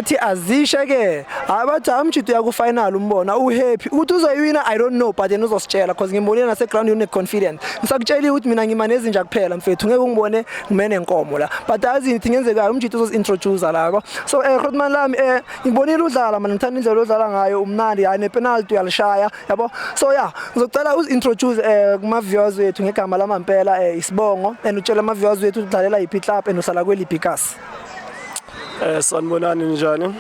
Athi azishe ke, hayi, bathi hayi, umjito uya ku final, umbona uhappy ukuthi uzoyiwina. I don't know, but yena uzositshela because ngimbonile nase ground une confident. Ngisakutshela ukuthi mina ngima nezinja kuphela, mfethu, ngeke ungibone ngime nenkomo la, but azi ithi ngenzekayo, umjito uzosintroduce la ko. So Grootman lami, ngibonile udlala man, ngithanda indlela odlala ngayo, umnandi, hayi, ne penalty uyalishaya, yabo. So yeah, ngizocela uzintroduce kuma viewers wethu ngegama lamampela, isibongo, and utshele ama viewers wethu udlalela yiphi club and uhlala kweliphi kasi. Sanibonani, njani?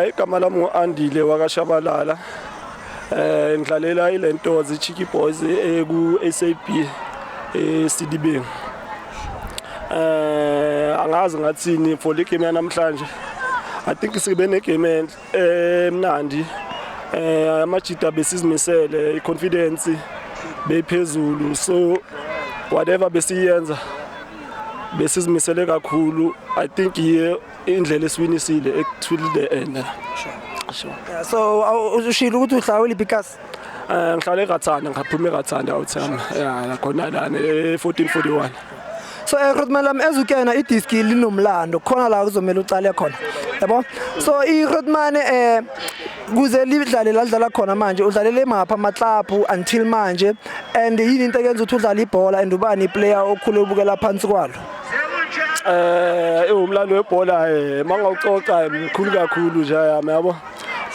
Igama lami nguAndile wakaShabalala. Ngidlalela ilentozi Cheeky Boys eku SAB eSidibeng. Angazi ngathini for le game yanamhlanje. I think sibe ne game emnandi. Amajita besizimisele, iconfidence beyiphezulu, so whatever besiyenza besizimisele kakhulu. I think yiyo indlela esiwinisile till the end. Sure. Yeah, so ushilo ukuthi uhlala kweliphi kasi? Ngihlala eGathana, ngaphuma eGathana awuthami. Yeah, khona lana e1441. So Grootman lami, ezukena idiski linomlando khona la kuzomela ucale khona, yabo. So iGrootman kuze lidlale la dlala khona manje, udlalele mapha ama-club until manje, and yini into ekenza ukuthi udlale ibhola, and ubani iplayer okhule ubukela phansi kwalo? Umlando webhola mangawucoca mkhulu kakhulu nje yami, yabo.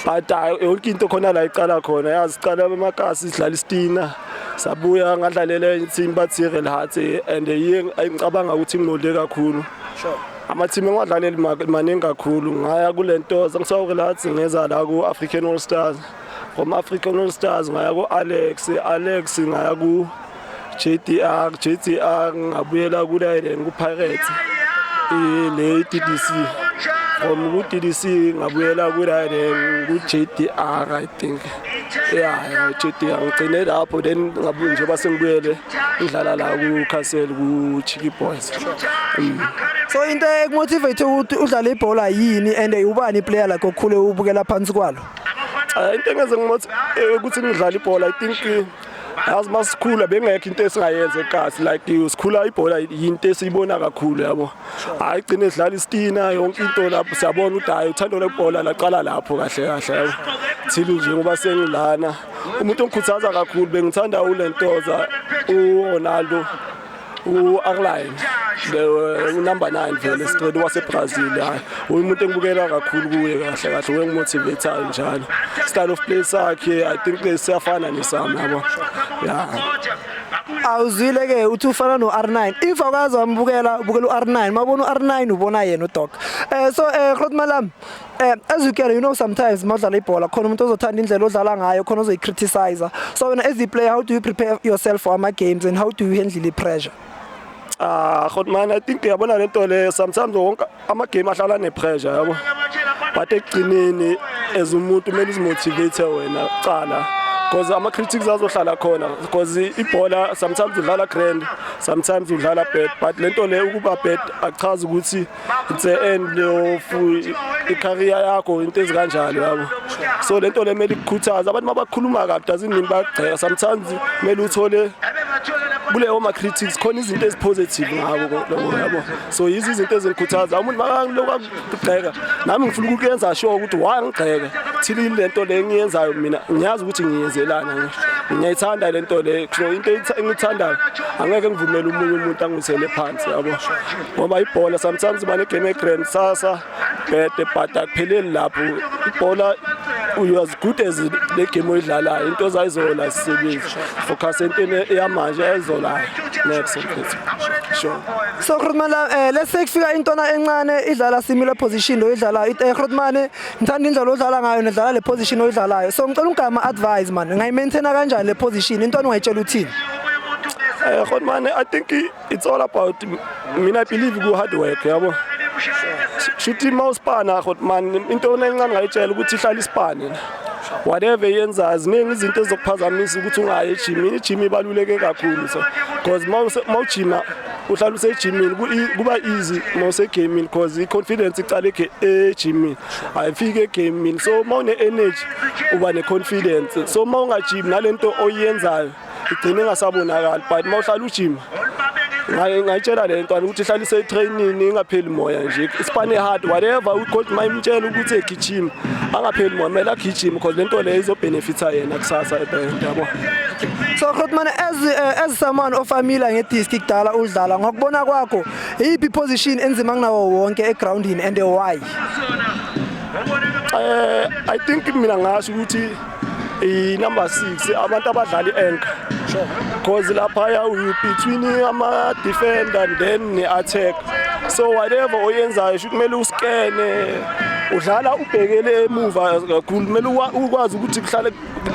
But yonke into khona la icala khona, yazi, sicala emakasi sidlala istina, sabuya ngadlalela team bathi Real Heart, and yiye ngicabanga ukuthi ngilonde kakhulu. Ama-team engiwadlaleli maningi kakhulu. Ngaya kule nto ngisuka ku Real Heart ngeza la ku African All Stars, from African All Stars ngaya ku Alex, Alex ngaya ku JDR, JDR ngabuyela ku Pirates, le DDC, from ku DDC ngabuyela ku JDR, I think. Yeah, JDR ngigcine lapho, then ngabuye njengoba sengibuyele ngidlala la ku Castle ku Cheeky Boys. So into ekumotivate ukuthi udlale ibhola yini, and ubani iplayer like okhule ubukela phansi kwalo? Into engenze ngimothi ukuthi ngidlale ibhola, I think yazi masikhula bengekho into esingayenza ekasi, like sikhula ibhola yinto esiyibona kakhulu, yabo. Hayi, gcine sidlala istina yonke into lapho, siyabona ukuthi hayi, uthando lwebhola laqala lapho kahle kahle, yabo, till nje ngoba sengilana. Umuntu ongikhuthaza kakhulu bengithanda ulentoza uRonaldo, u-R9, the number 9 vele straight wase-Brazil. Hayi, umuntu engibukela kakhulu kuye kahle kahle, uyengimotivateayo njalo. Style of play sakhe, I think siyafana nesami, yabo, yeah. Awuzwile ke uthi ufana no-R9. If awukazi wambukela, ubukela u-R9, mabona u-R9 ubona yena uDoc. So Grootman lami, as you can you know sometimes mawudlala ibhola khona umuntu ozothanda indlela odlala ngayo, khona ozoyi-criticize. So wena as a player, how do you prepare yourself for ama games and how do you handle the pressure? Ah, man, I think yabona lento le, sometimes wonke ama game ahlala ne pressure, yabo. But ekugcineni as umuntu kumele uzimotivate wena kuqala, because ama critics azohlala khona, because ibhola sometimes udlala grand, sometimes udlala bad, but lento le ukuba bad achaza ukuthi it's the end of i-career yakho, into ezikanjalo, yabo. So lento le kumele ikukhuthaze. Abantu mabakhuluma kabi doesn't mean bayagxeka. Sometimes kumele uthole kuleyo ma critics khona izinto ezipositive ngabo lokho, yabo. So yizo izinto ezingikhuthaza. Umuntu makalokhu akugxeka, nami ngifuna ukuyenza sure ukuthi why ngigxeka thili lento le engiyenzayo. Mina ngiyazi ukuthi ngiyenzelana, ngiyayithanda lento le, so into engiyithandayo angeke ngivumele umunye umuntu angithele phansi, yabo, ngoba ibhola sometimes uba negame egrand, sasa bad, but akupheleli lapho. Ibhola, you as good as le game oyidlalayo. Into zayizola sisebenzi, focus entweni eyamanje, eyizolayo next, mfethu, sure. So Grootman la, let's say kufika intwana encane idlala similar position lo idlalayo. Grootman, ngithanda indlela odlala ngayo, nedlala le position oyidlalayo, so ngicela ungama advice man, ngayimaintaina kanjani le position? Intwana ungayitshela uthini? Man, I think it's all about, mina I believe ku hard work, yabo. Shuthi mawuspana, man, into encane ngayitshela ukuthi ihlala ispane. Whatever yenza, ziningi izinto ezizokuphazamisa ukuthi ungayi ejimini. Ijim ibaluleke kakhulu, so because mawujima uhlala usejimini, kuba easy mawusegamini, because i-confidence icala ejimini, ayifike egamini. So mawune energy uba ne-confidence, so mawungajimi nalento oyenzayo igcine ingasabonakali, but mawuhlala ujima Ngayitshela le ntwana ukuthi ihlalise e-training, ingapheli moya nje, isipane hard, whatever ucoach mayimtshela ukuthi egijima, angapheli moya, kumele agijime because le nto leyo izobenefitha yena kusasa at the end, yabo. So Grootman, as someone ofamiliar ngediski kudala udlala, ngokubona kwakho iyiphi position enzima kunawo wonke egroundini and why? I think mina ngasho ukuthi i number 6, abantu abadlala i-anchor, because lapha you between ama defender and then ne attack, so whatever oyenzayo sho kumele uskene, udlala ubhekele emuva kakhulu, kumele ukwazi ukuthi kuhlale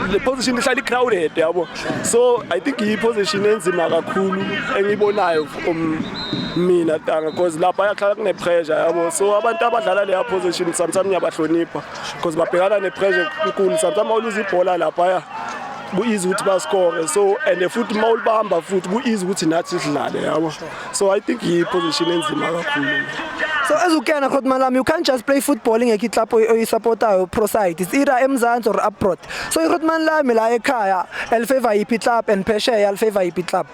le position ihlale crowded, yabo. So I think iyi position enzima kakhulu engiyibonayo mina tanga, because lapha ayahlala kune pressure, yabo. So abantu abadlala leya position sometimes ngiyabahlonipha because babhekana ne pressure enkulu. Sometimes awuluza ibhola lapha ku-easy ukuthi bascore, so and futhi uma ulibamba futhi ku-easy ukuthi nathi sidlale, yabo. So I think iyi-position enzima kakhulu. So as ukena, Grootman lami, you can't just play football ingekho iclub oyisupportayo pro side. It's either eMzansi or abroad. So iGrootman lami la ekhaya elifavor yiphi club and phesheya elifavor yiphi club?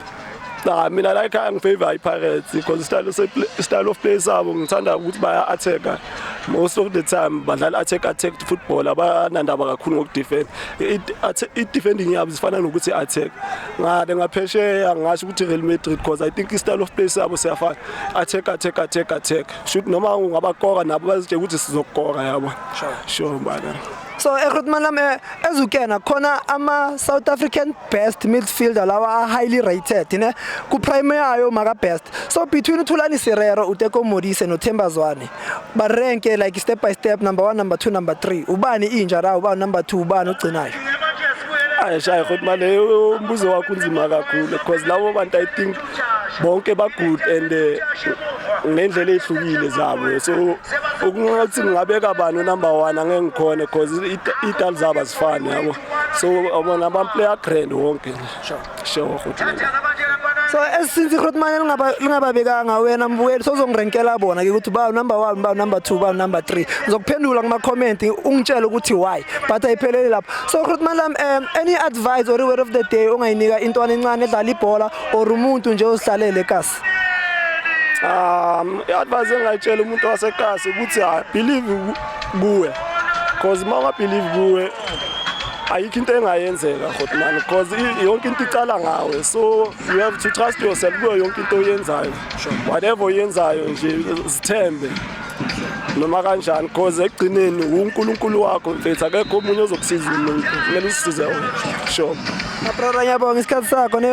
Cha, mina la ekhaya ngifavor i-Pirates because style of play sabo ngithanda ukuthi baya-attack most of the time, badlala attack attack football, abanandaba kakhulu ngokudefend. I-defending yabo zifana nokuthi i-attack. Ngale ngaphesheya ngasho ukuthi Real Madrid because I think i-style of play sabo siyafana, attack attack attack attack, shoot noma ungabakora nabo bazitshela ukuthi sizokukora, yabo. Sure bana. So Grootman lami, ezukena khona ama South African best midfielder lawa are highly rated ne ku prime yayo maka best. So between uThulani Serero, uTeko Modise noThemba Zwane, ba rank like step by step, number 1, number 2, number 3. Ubani inja la, ubani number 2, ubani ugcinayo? Ayi shayi Grootman, leyo umbuzo wakho unzima kakhulu because labo bantu I think bonke ba good and ngendlela ehlukile zabo, so ukungathi ngingabeka bani number 1 angeke ngikhone because i-style zabo azifani, yabo. So abona ama player grand wonke nje. Sure Grootman. So since Grootman lingababekanga, wena mbukeli sozongirankela bona ke ukuthi ba number 1, ba number 2, ba number 3. Ngizokuphendula kuma comment ungitshele ukuthi why, but ayipheleli lapho. So Grootman lam, any advice or word of the day ongayinika intwana encane edlala ibhola or umuntu nje ozihlalele ekasi? I-advice engayitshela umuntu wasekasi ukuthi ha believe kuwe, because uma ungabelieve kuwe ayikho into engayenzeka, Grootman, because yonke into icala ngawe, so you have to trust yourself kuyo yonke into oyenzayo, whatever oyenzayo nje zithembe noma kanjani, because ekugcineni uNkulunkulu wakho mfethu, akekho omunye ozokusiza, umuntu kumele usisize wena, sure. Brother, ngiyabonga isikhathi sakho ne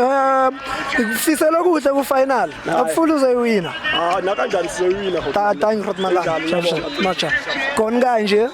ngikufisela okuhle ku final. Akufuni uzoyiwina. Ah, nakanjani sizoyina. Ta, thank you, Grootman. Macha. Kona kanje.